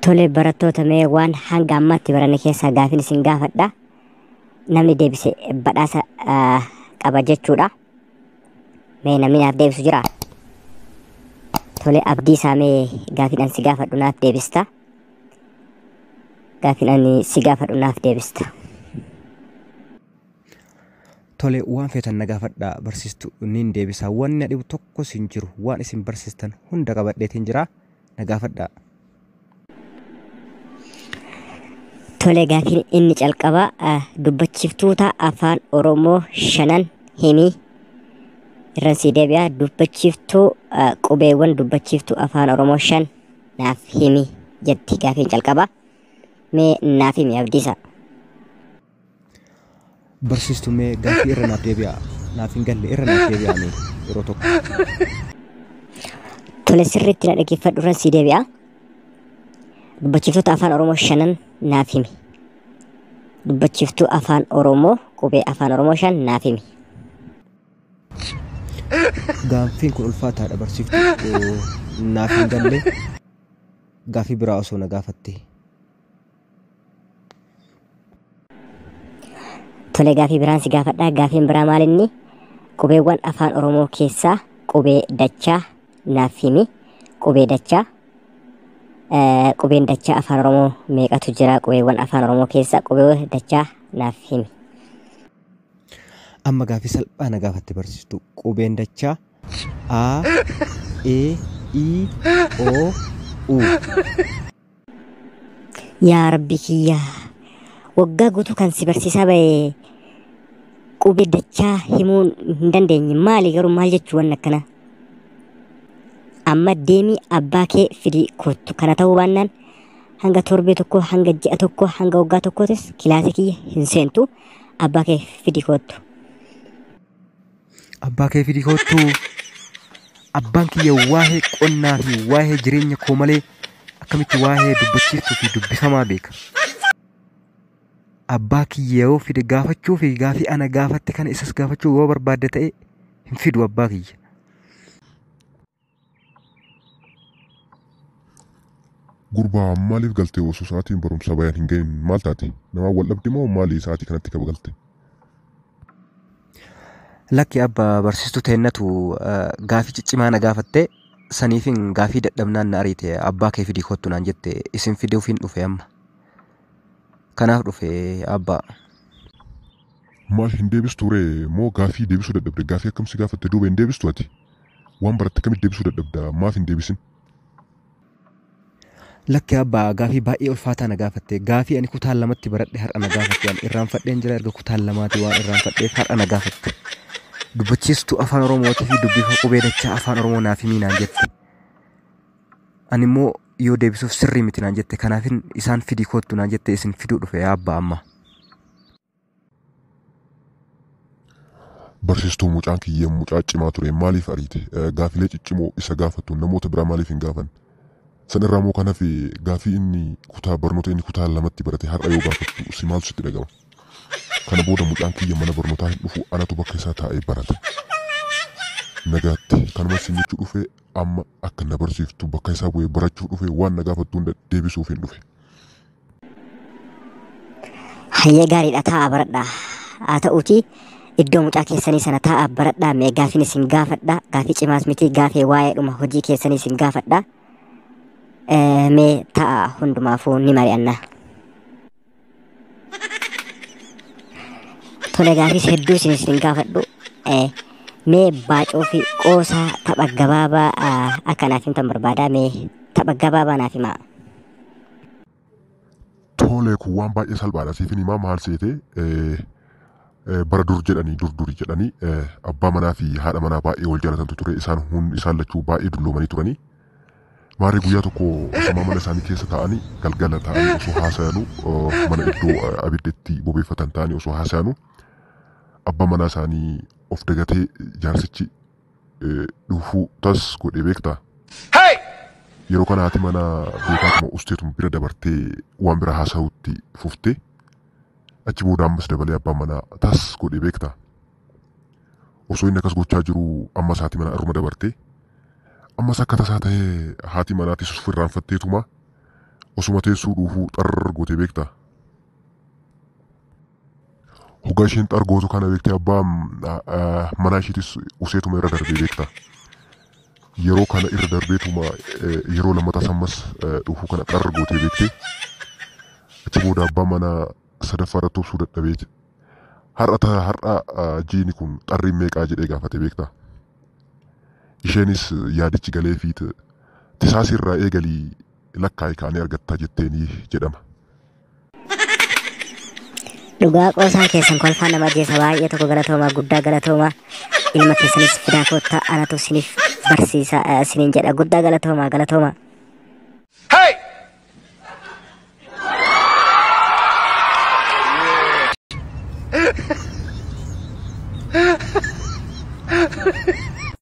Tole barattoota, mee waan hanga ammaatti baranne keessaa gaafiin isin gaafadha. Namni deebise badhaasa qaba jechuudha. Mee namni naaf deebisu jira? Tole Abdiisaa, mee gaafiin ani si gaafadhu naaf deebista. Gaafiin ani si gaafadhu naaf deebista. Tole, waan feetan na gaafadhaa barsiistu, niin deebisa. Wanni na dhibu tokkos hin jiru. Waan isin barsiistan hunda qabadheetiin jira. Na gaafadhaa. Tole, gaafiin inni calqabaa dubbachiiftoota afaan Oromoo shanan himi. Irran sii deebi'a, dubbachiiftuu qubeewwan dubbachiiftuu afaan Oromoo 5 naaf himi jetti gaafiin calqabaa. Mee naaf himi Abdiisaa. Barsiistu, mee gaafii irra naaf deebi'a. Naaf hin galle, irra naaf deebi'a mee yeroo tokko. Tole, sirriitti na dhaggeeffadhu, irran sii deebi'a. Dubbachiiftoota afaan Oromoo shanan naaf himi. Dubbachiiftuu afaan Oromoo, qubee afaan Oromoo 5 naaf himi. Gaaffiin kun ulfaataadha barsiiftu. Naaf hin galle. Gaaffii biraa osoo na gaafatte. Tole, gaafii biraan si gaafadha. Gaafiin biraa maal inni? Qubeewwan afaan Oromoo keessaa qubee dachaa naaf himi. Qubee dachaa. Qubeen dachaa afaan Oromoo meeqatu jira? Qubeewwan afaan Oromoo keessaa qubee dachaa naaf himi. Amma gaaffii salphaa na gaafatte barsiistu. Qubeen dachaa A, E, I, O, U. Yaa Rabbi kiyya! Waggaa guutuu kan si barsiisaa bahe qubee dachaa himuu hin dandeenye. Maali garuu, maal jechuu waan akkana? Amma deemii abbaa kee fidii kottu. Kana ta'uu baannaan hanga torbee tokko, hanga ji'a tokko, hanga waggaa tokkootis kilaasii kiyya hin seentu. Abbaa kee fidii kottu. Abbaa kee fidii kottu. Abbaan kiyya waa'ee qonnaa fi waa'ee jireenya koo malee akkamitti waa'ee dubbachiiftuu fi dubbifamaa beeka? Abbaa kiyya yoo fide gaafachuu fi gaafii ana gaafatte kana isas gaafachuu yoo barbaadde ta'e, hin fidu abbaa kiyya. Gurbaa, maaliif galtee osoo sa'aatiin barumsaa bayan hin gahin? Maal taate? Namaan wal dhabde moo maali sa'aatii kanatti kaba galte? Lakki abba, barsiistuu teennatu gaafii ciccimaa na gaafatte, saniifin gaafii dadhabnaan na ariite. Abbaa kee fidii kottu naan jette, isin fiduufin dhufe amma. Kanaaf dhufe abbaa. Maal, hin deebistu ree moo gaafii deebisuu dadhabde? Gaafii akkam si gaafatte duuba hin deebistu ati? Waan baratte akkamitti deebisuu dadhabda? Maaf hin deebisin? Lakki abbaa, gaafii baay'ee ulfaataa na gaafatte. Gaafii ani kutaa lamatti baradhe har'a na gaafatte. Ani irraanfadheen jira, erga kutaa lamaati waan irraanfadheef har'a na gaafatte. Dubbachiistuu afaan Oromootii fi dubbifa qubee dachaa afaan Oromoo naaf himii naan jette. Ani immoo yoo deebisuuf sirrii miti naan jette, kanaafin isaan fidii kottu naan jette, isin fiduu dhufe yaa abbaa amma. Barsiistuu, mucaan kiyya mucaa cimaa ture, maaliif ariite? Gaafilee ciccimoo isa gaafattu namoota biraa maaliif hin gaafan? San irraa moo kan hafe gaafii inni kutaa barnoota inni kutaa lamatti barate har'a yoo gaafattu si maaltu sitti dhagama? Kana booda mucaan kiyya mana barnootaa hin dhufu, anatu bakka isaa taa'ee barata. Nagaatti, kanuma sin jechuu dhufe. Amma akka na barsiiftu bakka isaa bu'ee barachuu dhufe, waan na gaafattu hunda deebisuuf hin dhufe. Hayyee, gaariidha, taa'aa baradhaa. Haa ta'uuti iddoo mucaa keessanii sana taa'aa baradhaa. Mee gaafiin isin gaafadha. Gaafii cimaas miti, gaafii waa'eedhuma hojii keessanii isin gaafadha. Mee taa'aa, hundumaafuu ni mari'anna. Tole, gaafiis hedduu isin gaafadhu. Mee baacoo fi qoosaa tapha gabaabaa akka naaf himtan barbaada. Mee tapha gabaabaa naaf himaa. Tole, kun waan baay'ee salphaadha. Siifin himaa, maal seete, bara dur jedhanii, dur duri jedhanii, abbaa manaa fi haadha manaa baay'ee wal jaalatantu ture. Isaan hun isaan lachuu baay'ee dulloomanii turanii. Maarree guyyaa tokko osuma mana isaanii keessa taa'anii, galgala taa'anii osoo haasayanuu, mana iddoo abidda itti bobeeffatan taa'anii osoo haasayanuu, abbaa manaa isaanii of dagatee jaarsichi dhufuu tas godhee beektaa. Yeroo kana haati manaa beekaatuma usteetuma bira dabartee waan bira haasa'utti fuftee, achi booda ammas dabalee abbaan manaa tas godhee beektaa. Osoo inni akkas gochaa jiru ammas haati manaa irruma dabartee, ammas akka tasaa ta'ee haati manaatis of irraanfatteetuma Osuma teessuu dhuufuu xarr gootee beektaa? Hoggaa isheen xar gootu kana beektee abbaa manaa isheetis useetuma irra darbee beektaa? Yeroo kana irra darbeetuma yeroo lammataa ammas dhuufuu kana xar gootee beektee achi booda abbaa manaa sadaffaa irratti obsuu dadhabeeti. Har'a jiini kun xarriin meeqaa jedhee gaafate beektaa? Isheenis yaadichi galeefiit tisaas irraa eegalii lakkaa'e kaanii argattaa jetteenii jedhama. Dhugaa qoosaan keessan kolfaa nama ajjeesa. Baay'ee tokko galatoomaa, guddaa galatoomaa. Ilma keessanis fidaa koottaa, anatu isiniif barsiisa isiniin jedha. Guddaa galatoomaa, galatoomaa. Hey!